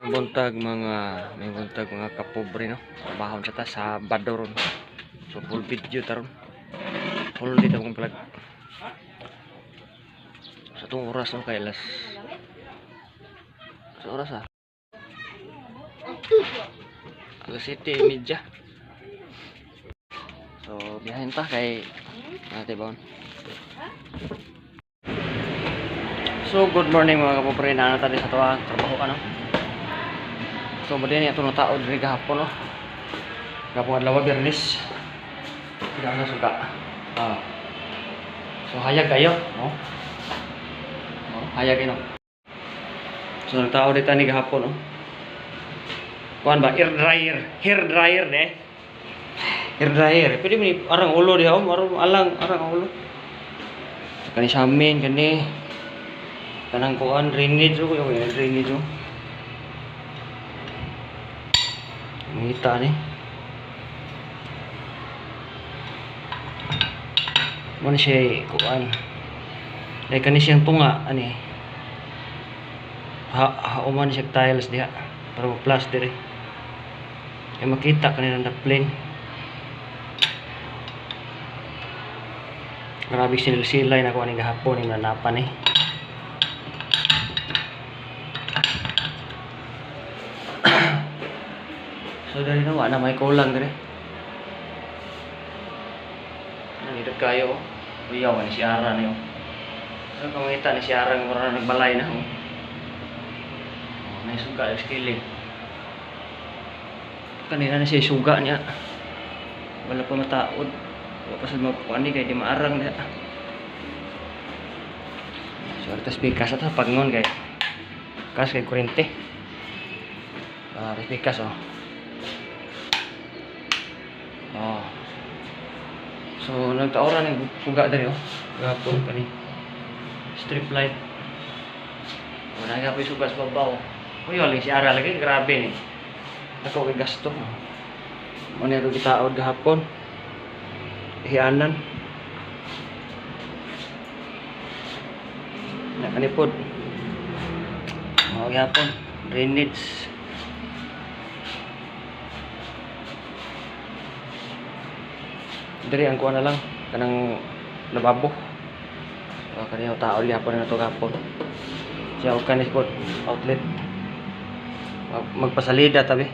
Buntag mga, may buntag mga kapobre, no. Trabaho sa ta sa Badoron. So full video taron. Full dito akong vlog. Sa itong oras, no, kay alas sa oras ah. Alas 7:30. So biyahin ta kay ate bon. So good morning mga kapobre, na ta sa tuwa trabaho ano. So mo din ato tao diri gahapon, no. Gahapon adlaw Biyernes. Sila na suga. Ah. So hayag kayo, no? Oh, hayag kayo, no. So nagtao dito ni gahapon, no. Kuan ba air dryer, hair dryer de. Hair dryer. Pwede mo ni arang ulo diha, oh, arang alang arang ulo. Kani sa amin kani kanang kuan drainage oh, yung drainage oh. Ngita ni. Mo ni siya kuan. Ay kani siyang tunga ani. Ha hauman siya tiles diha para mo plus dire. Kay makita kanina na plane. Grabe sinilsilay na ko aning gahapon ni nanapan eh. So dali na wala may kulang dire. Nandito kayo. Uyaw ni si Ara niyo. So kung makita ni si Ara nga mura nagbalay na. Oh, may suga sa kilid. Kanina na siya suga niya. Wala pa mataod. Wala pa sa mapuan ni kay di maarang niya. So artas pikas ato pagngon kay kas kay kuryente. Ah, pikas oh. Oh. So nagtaoran ng suga diri oh. Gapon pa ni. Strip light. Wala nga po yung suga sa babaw. Uy, wala si Ara lagi grabe ni. Ako kay gasto. Mo ni gitaod gahapon. Hianan. Nakanipod. Mao gihapon drainage. Diri ang kuha na lang kanang lababo. So kaniyo tao gihapon na to gahapon. Siya og kanis pod outlet. Magpasalida tabi.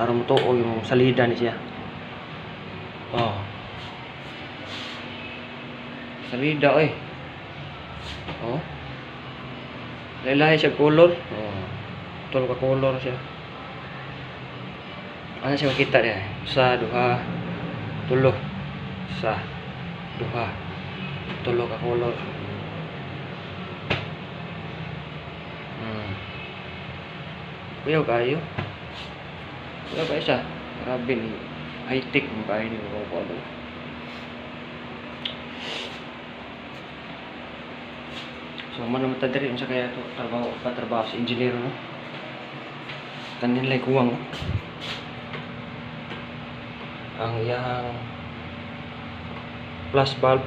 Aron motuo yung salida ni siya. Oh. Salida oy. Oh. Lahi-lahi siya color. Oh. Tulo ka color siya. Ano siya makita niya? Sa duha tulo. Sa duha tulo ka color. Kuyaw kayo. Kuyaw kayo siya. Grabe ni high-tech mo kayo ni mga kuwan. So man naman ta diri unsa kaya to trabaho patrabaho sa engineer, no? Kanin lay kuwang oh. Ang iyang plus bulb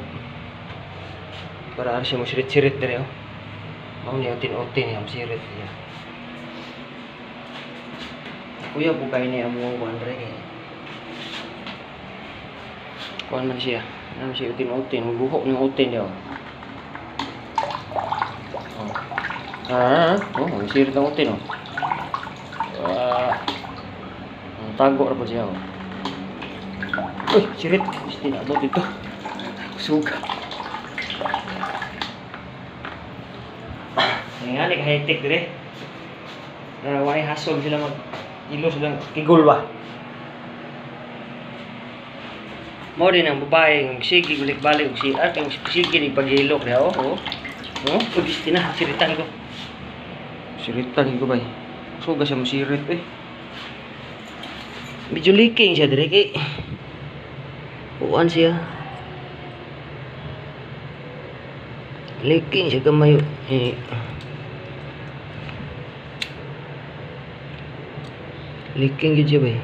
para ara siya mo sirit-sirit diri oh. Mao niya tin-uti niya sirit niya. Kuya po kayo niya mo kuan diri kay. Kuan man siya. Ano siya utin-utin, buhok ni utin niya. Oh. Ah, oh, sirit ang utin oh. Ah. Ang tago ra po siya oh. Uy, sirit. Hindi na abot dito. Suga. Nga ni high-tech dire. Way hasol sila mag ilo silang kigol ba. Mo din ang babae ng sige balik-balik og CR kay sige ni paghilok diha oh. Oh. Oh, uy, na siritan ko. Siritan ko bay. Suga siya mo sirit eh. Medyo leaking siya dire kay kuan siya. Leaking siya gamay eh. Leaking gyud siya bay.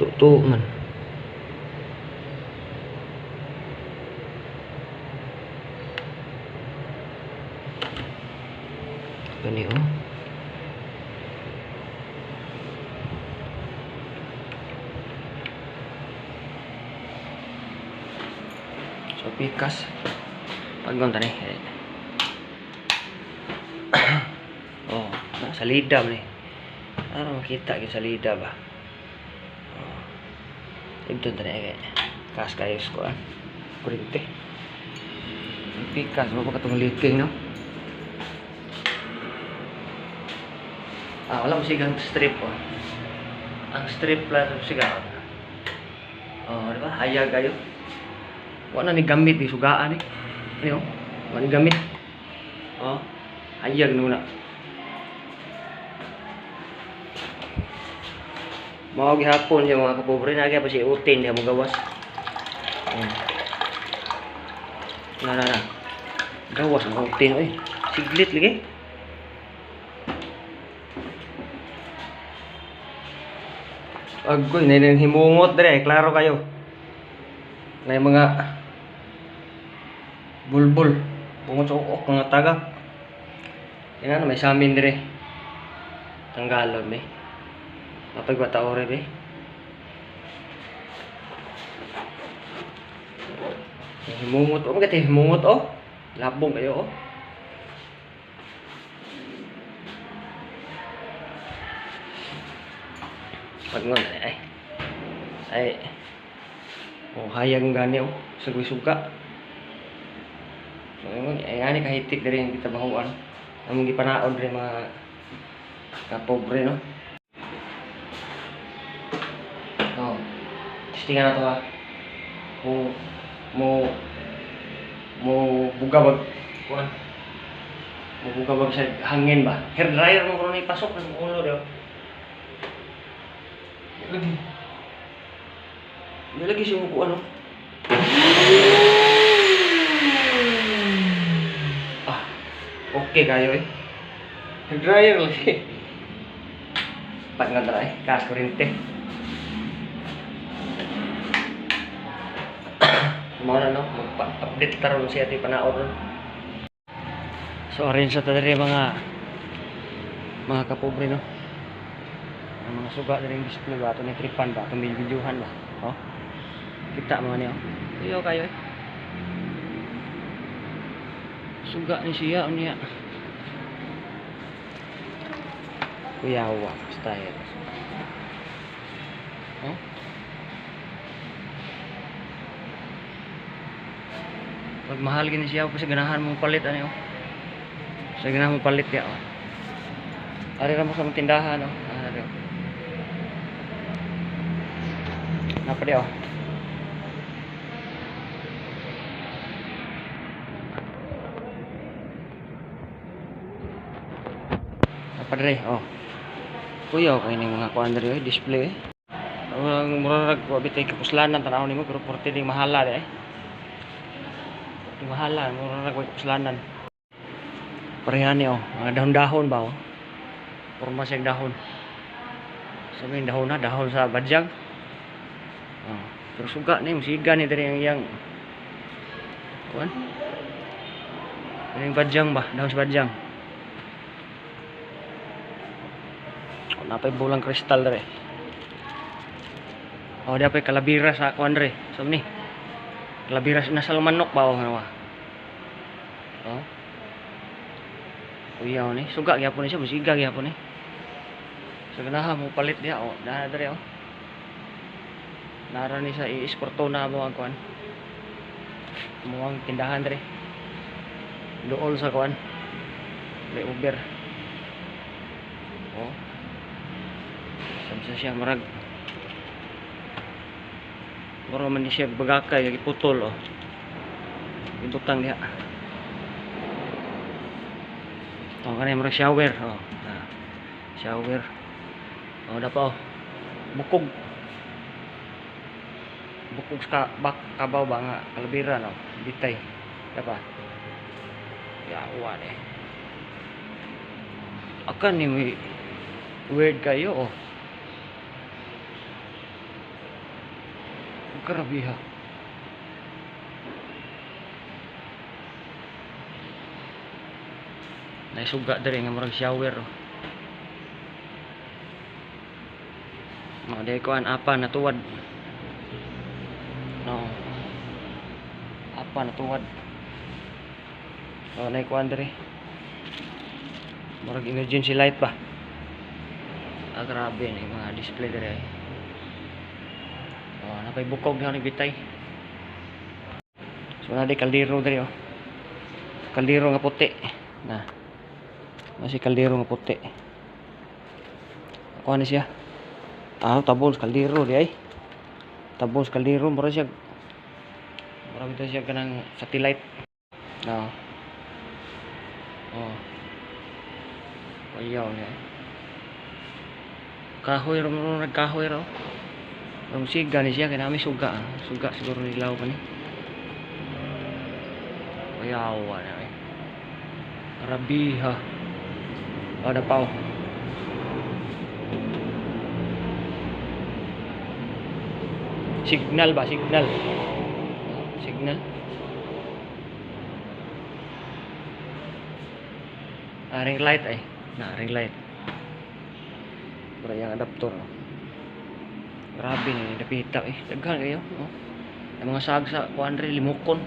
Tuto man. Kani oh. So pikas. Paggon tani. Oh, na salida man ni. Ano makita gyud salida ba? Oh. Ibton tani kay kas kayo ko ah. Kurente. Pikas mo pa katong leaking no. Ah, wala mo sigang strip oh. Ang strip lang sa siga. Oh, di ba? Hayag kayo. Wala ni gamit ni sugaan ni. Ano? Wala ni gamit. Oh, hayag nuna. Mao gihapon siya mga kapobre, na pa si Utin diha mo gawas. Na na na. Gawas ang Utin oy. Siglit lagi. Agoy, na yung himungot dire, klaro kayo. Na yung mga bulbul, bungot sa ukok, mga taga. Yan na, may samin dire. Tanggalon, be. Mapagwataore, be. Himungot, oh, maganda himungot, oh. Labong kayo, oh. Pag ay ay oh hayag gani oh suga. So ay ani kahitik diri ang gitabahuan. Among gipanaon diri mga kapobre no. Oh. Testingan na to ha. Kung mo mo bugabag kuan. Mo bugabag sa hangin ba. Hair dryer mo kuno ipasok sa ulo daw. Lagi. Hindi lagi siya mukuha, no? Ah, okay kayo eh. Hair dryer lagi. Pag nga tara eh, kas kurente. Mga na no, magpa-update taron siya ito panaon ron. So, arrange sa tadiri mga kapobre, no? Ang mga suga na rin display ba? Ito ni tripan ba? Itong videohan ba? Oh. Kita mga niyo. Iyo kayo eh. Suga ni siya o niya. Kuyawa style. Oh. Pag mahal gini siya kasi ganahan mong palit ano oh. Sa ganahan mong palit ya oh. Ari ra mo sa tindahan oh. Ari. Napa dia oh. Napa dire oh. Kuya kay ning mga kuan diri display eh. Ang murag wa bitay kapuslanan tan-aw nimo pero porte ding mahala di eh. Ding mahala murag wa kapuslanan. Pareha ni oh, mga dahon-dahon ba oh. Porma siyang dahon. Sabi dahon na, dahon sa badyang. Oh, pero suga ni musiga ni diri ang iyang kuan. Kaning badyang ba, dahon sa badyang. Oh, napay bulang kristal diri. Oh, di apay kalabira sa kuan diri. Sabi ni. Kalabira sa nasa manok ba oh ano. Oh. Kuyaw ni, suga gyapon ni siya, musiga gyapon ni. Sa ganahan mo palit diha oh, dana diri oh. Nara ni sa i-esporto na mo ang kuan. Mo ang tindahan diri. Dool sa kuan. May Uber. Oh. Samsa siya marag. Mura man ni siya bagakay giputol oh. Ibutang diha. Oh, kani murag shower oh. Ah, shower. Oh, dapa oh. Bukog. Bukog sa bak kabaw ba nga kalabira no. Bitay. Dapa. Yawa ni. Akan ni may weird kayo oh. Grabe ha. Naisuga diri nga murag shower oh. Oh, di ko an apa natuwad. No. Apa pa natuwad. Oh, nay kuan diri. Murag emergency light ba. Ah, grabe ni mga display diri. Oh, napay bukog na ni bitay. So na di kaldero diri oh. Kaldero nga puti. Na. Masi kaldero nga puti. Kuan ni siya. Ah, tabon sa kaldero di ay. Tabon sa kaldero mura siya. Mura bitaw siya kanang satellite. No. Oh. Ayaw niya. Kahoy ra mo nagkahoy ra. Ang siga ni siya kay nami suga. Suga siguro nilaw pa ni. Ayaw na eh. Rabiha. Oh, napaw. Signal ba? Signal. Signal. Ah, ring light ay. Na, ring light. Para yung adapter. Oh. Grabe ni napita eh. Daghan kayo. Oh. Ang mga sag sa kuan rin limukon.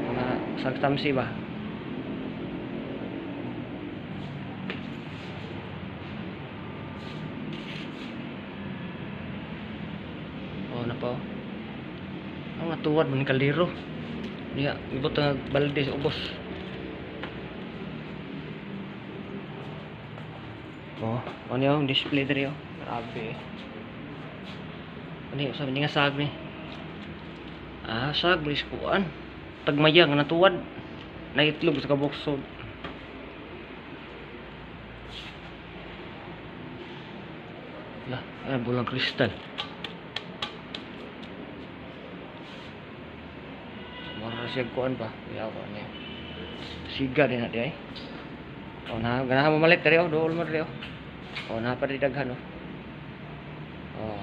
Mga sag tamsi ba? Oh, na pa. Ang natuwad man ni kaldero. Niya, ibot ang balde sa ubos. Oh, ano yung display diri oh. Grabe. Ano yung sabi nga sag ni? Ah, sag bilis kuan. Tagmaya nga natuwad. Naitlog sa kabuksod. Lah, ay bulang kristal. Mara siya kuan ba? Yaw ko niya. Siga din na di ay. Oh, na ganahan mo malit diri oh, dool mo diri oh. Oh, na pa di daghan oh. Oh.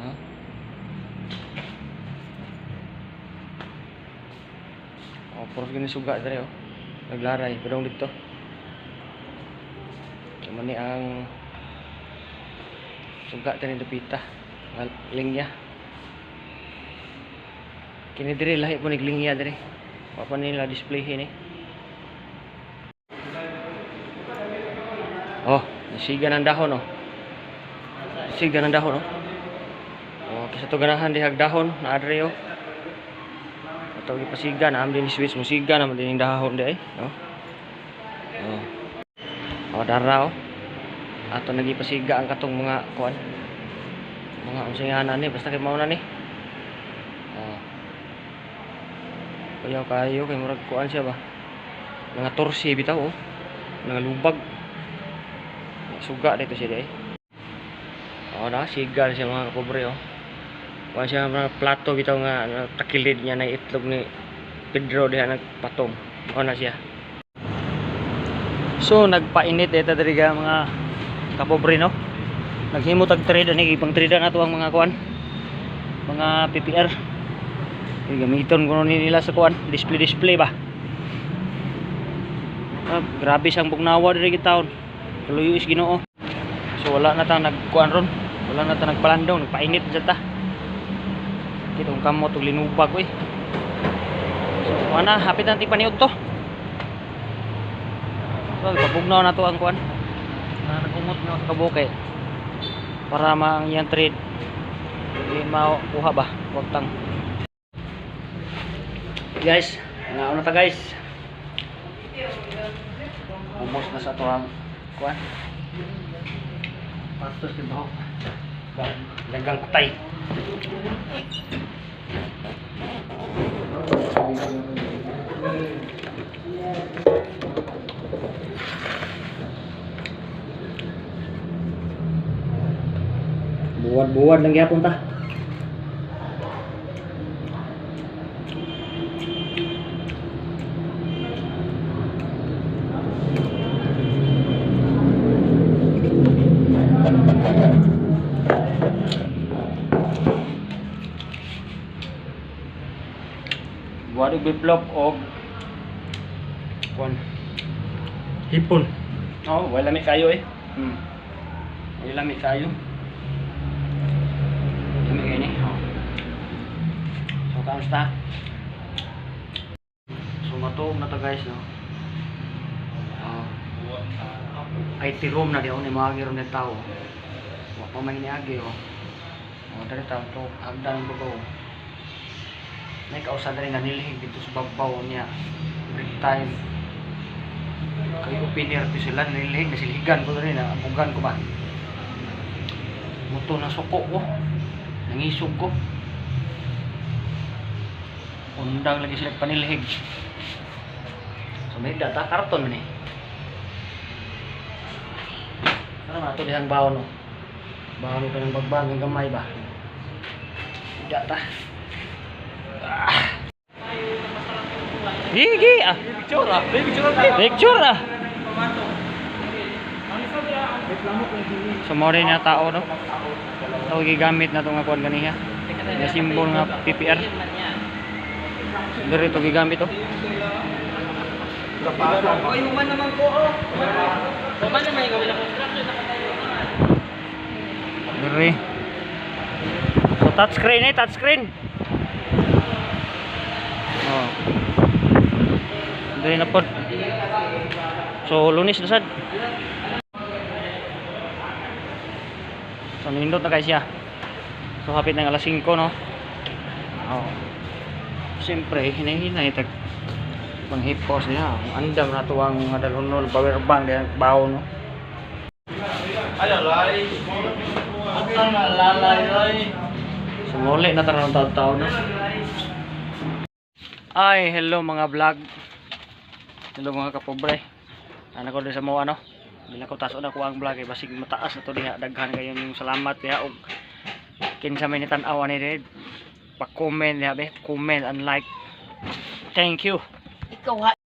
Ha? Oh, puros gini suga diri oh. Naglaray padong dito. Sama ni ang suga diri dapita. Linya. Kini diri lahi po ni linya diri. Wa pa nila display hini. Oh, siga ng dahon oh. Siga ng dahon oh. Oh, kaysa to ganahan dihag dahon na adre oh. Ato gipasiga na am din switch mo siga na man din dahon di ay, oh. Oh. Oh, dara oh. Ato nagipasiga ang katong mga kuan. Mga unsay nga ni basta kay mao na ni. Oh. Kuyaw kayo kay murag kuan siya ba. Mga torsi bitaw oh. Mga lubag. Suga dito siya di. Oh na siga siya mga kapobre oh. Kuan siya mga plato bitaw nga takilid niya na itlog ni Pedro diha nagpatong. Oh na siya. So nagpainit dito diri ga mga kapobre no. Naghimo tag trade ani ipang trade na to ang mga kuan. Mga PPR. Gamiton kuno nila sa kuan, display ba. Ah, grabe siyang bugnawa diri gid taon. Kaluyo is Ginoo. So wala na ta nagkuan ron. Wala na ta nagpalandong, nagpainit jud ta. Kitong kamot og linubag oy. So ana hapit na paniud to. So pabugnaw na to ang kuan. Nagumot na sa kabuke. Para maang iyang trade di makuha ba, wag tang. Guys, nauna ta guys. Ubos na sa tuang kuan. Pastos di buhok. Dagang patay. Buwad-buwad lang gyapon ta. Buwad og biplop og kuan hipon. Oh, wala mi kayo eh. Wala mi kayo. Lami kayo ni. Oh. So kamusta? Tuog na to, guys, no. Oh. IT room na di ni mga ron ng tao. Wa pa man niagi, oh. Oh, dali ta to hagdan babaw. May kausa dali nga nilihig dito sa babaw niya. Break time. Kay open air to sila nilihig, nasiligan ko dali na abugan ko ba. Muto na suko ko. Nangisog ko. Undang lagi sila panilhig. So may data karton man eh. Ano man ito dihang bawon, no? Bawon ka ng bagbag ng gamay ba? Data. Ah. Gigi ah. Picture ah. Picture ah. Picture ah. So mo rin na tao, no? Tao gigamit na itong nga kuan ganiha. Nga symbol nga PPR. Diri ito gigamit, oh. Oy, human naman ko, oh. Human naman yung gawin na construction nakatayo naman. Diri. So touchscreen eh, touchscreen. Oh. Diri na pod. So Lunes na sad. So nindot na guys siya. So hapit ng alas 5, no. Oh. Siyempre, hinay-hinay tag panghipos niya. Ang andam na tuwang mga dalhon, power bank diyan bawo, no. Ay, alay. Ang lalay ay. So muli na tanong taon-taon, no. Ay, hello mga vlog. Hello mga kapobre. Ano ko din sa mo ano. Bila ko taas na ko ang vlog eh, basig mataas na to diha, daghan kayo yung salamat diha og kinsa may nitan-aw ani dire. Pa-comment diha be, comment and like. Thank you. Ikaw ha.